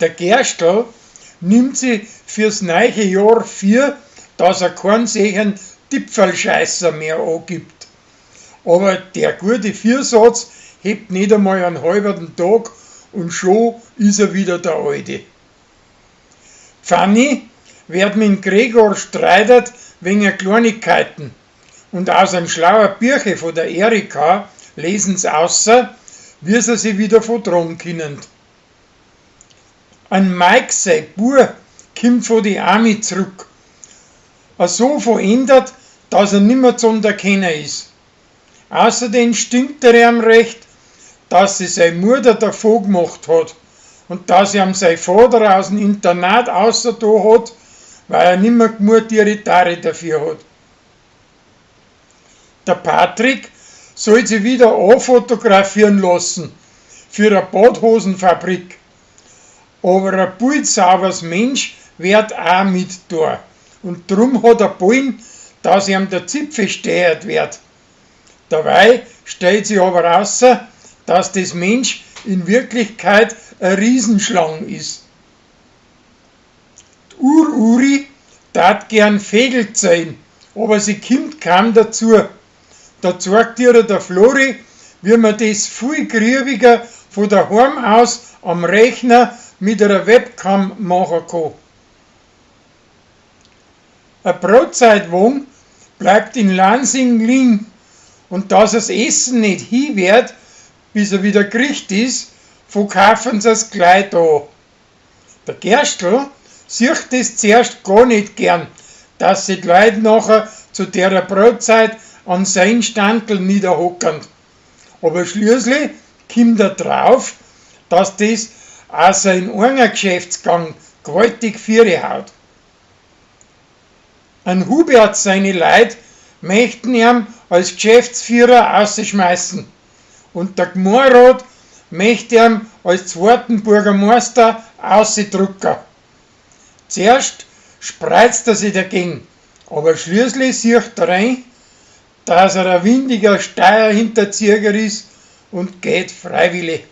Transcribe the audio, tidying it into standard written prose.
Der Gerstl nimmt si fürs neiche Jahr vier, dass er keinen solchen Tipferlscheißer mehr angibt. Aber der gute Viersatz hebt nicht einmal einen halben Tag und schon ist er wieder der Alte. Fanny wird mit Gregor streitet wegen Kleinigkeiten und aus einem schlauen Birche von der Erika lesen's außer, wie sie sich wieder vertragen können. Ein Mike sei Bub kommt von die Army zurück. Er so verändert, dass er nimmer zu erkennen ist. Außerdem stinkt er ihm recht, dass sie seine Mutter davon gemacht hat und dass ihm sein Vater aus dem Internat außer da hat, weil er nimmer genug Tiere dafür hat. Der Patrick soll sich wieder anfotografieren lassen für eine Badhosenfabrik. Aber ein bildsauberes Mensch wird auch mit da. Und drum hat er wollen, dass ihm der Zipfel stehert wird. Dabei stellt sich aber raus, dass das Mensch in Wirklichkeit ein Riesenschlang ist. Die Ur-Uri tat gern Vögel sein, aber sie kommt kaum dazu. Da zeigt ihr der Flori, wie man das viel griebiger von daheim aus am Rechner mit einer Webcam machen kann. Ein Brotzeitwagen bleibt in Lansing liegen und dass das Essen nicht hin wird, bis er wieder gericht ist, verkaufen sie es gleich da. Der Gerstl sieht das zuerst gar nicht gern, dass sich die Leute nachher zu der Brotzeit an sein Standel niederhocken. Aber schließlich kommt er drauf, dass das auch sein eigener Geschäftsgang gewaltig viere haut. Ein Hubert seine Leute möchten ihn als Geschäftsführer ausschmeißen und der Gmorrat möchte ihn als zweiten Bürgermeister ausdrucken. Zuerst spreizt er sich dagegen, aber schließlich sieht er rein, dass er ein windiger Steuerhinterzieher ist und geht freiwillig.